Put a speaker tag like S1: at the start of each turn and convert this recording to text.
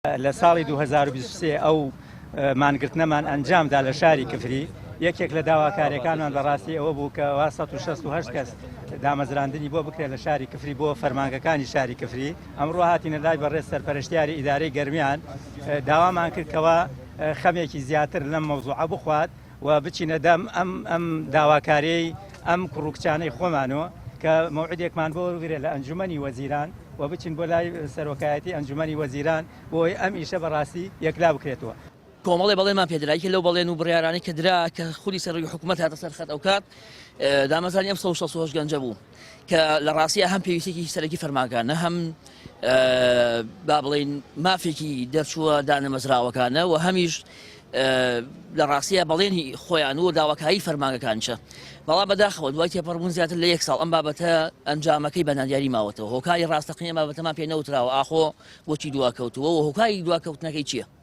S1: لە ساڵی 2023 ئەو مانگرتنەمان ئەنجامدا لە شاری کفری، یەکێک لە داواکاریەکانمان بەڕاستی ئەوە بوو کە وا 168 کەس دامەزراندنی بۆ بکرێت لە شاری کفری بۆ فەرمانگەکانی شاری کفری. ئەمڕۆ هاتینە لای بەڕێز سەرپەرشتیاری ئیدارەی گەرمیان، داوامان کرد کەوا خەمێکی زیاتر لەم مەوزوعە بخوات و بچینە دەم ئەم ئەم داواکاریەی ئەم کوڕ و کچانەی خۆمانەوە کە مەوعدێکمان بۆ وەربگرێت لە ئەنجومەنی وەزیران و بچین بۆ لای سەرۆکایەتی ئەنجومەنی وەزیران بۆ ئەوەی ئەم ئیشە بەڕاستی یەکلا بکرێتەوە.
S2: کۆمەڵێ بەڵێنمان پێدرا، یەکێ لەو بەڵێن و بڕیارانەی کە درا کە خولی سەرۆکی حکوومەت هاتە سەر خەت ئەوکات دامەزرانی ئەم 168 گەنجە بوو کە لە ڕاستییا هەم پێویستێکی سەرەکی فەرمانگانە هەم با بڵێین مافێکی دەرچووە دانەمەزراوەکانە و هەمیش لە ڕاستییا بەڵێنی خۆیان و داواکاری فەرمانگەکانیشە بەڵام بەداخەوە دوای تێپەڕبوون زیاتر لە یەک ساڵ ئەم بابەتە ئەنجامەکەی بە نادیاری ماوەتەوە هۆکاری ڕاستەقینەی ئەم بابەتەمان پێ نەوتراوە ئاخۆ بۆچی دواکەوتووە و هۆکاری دواکەوتنەکەی چییە؟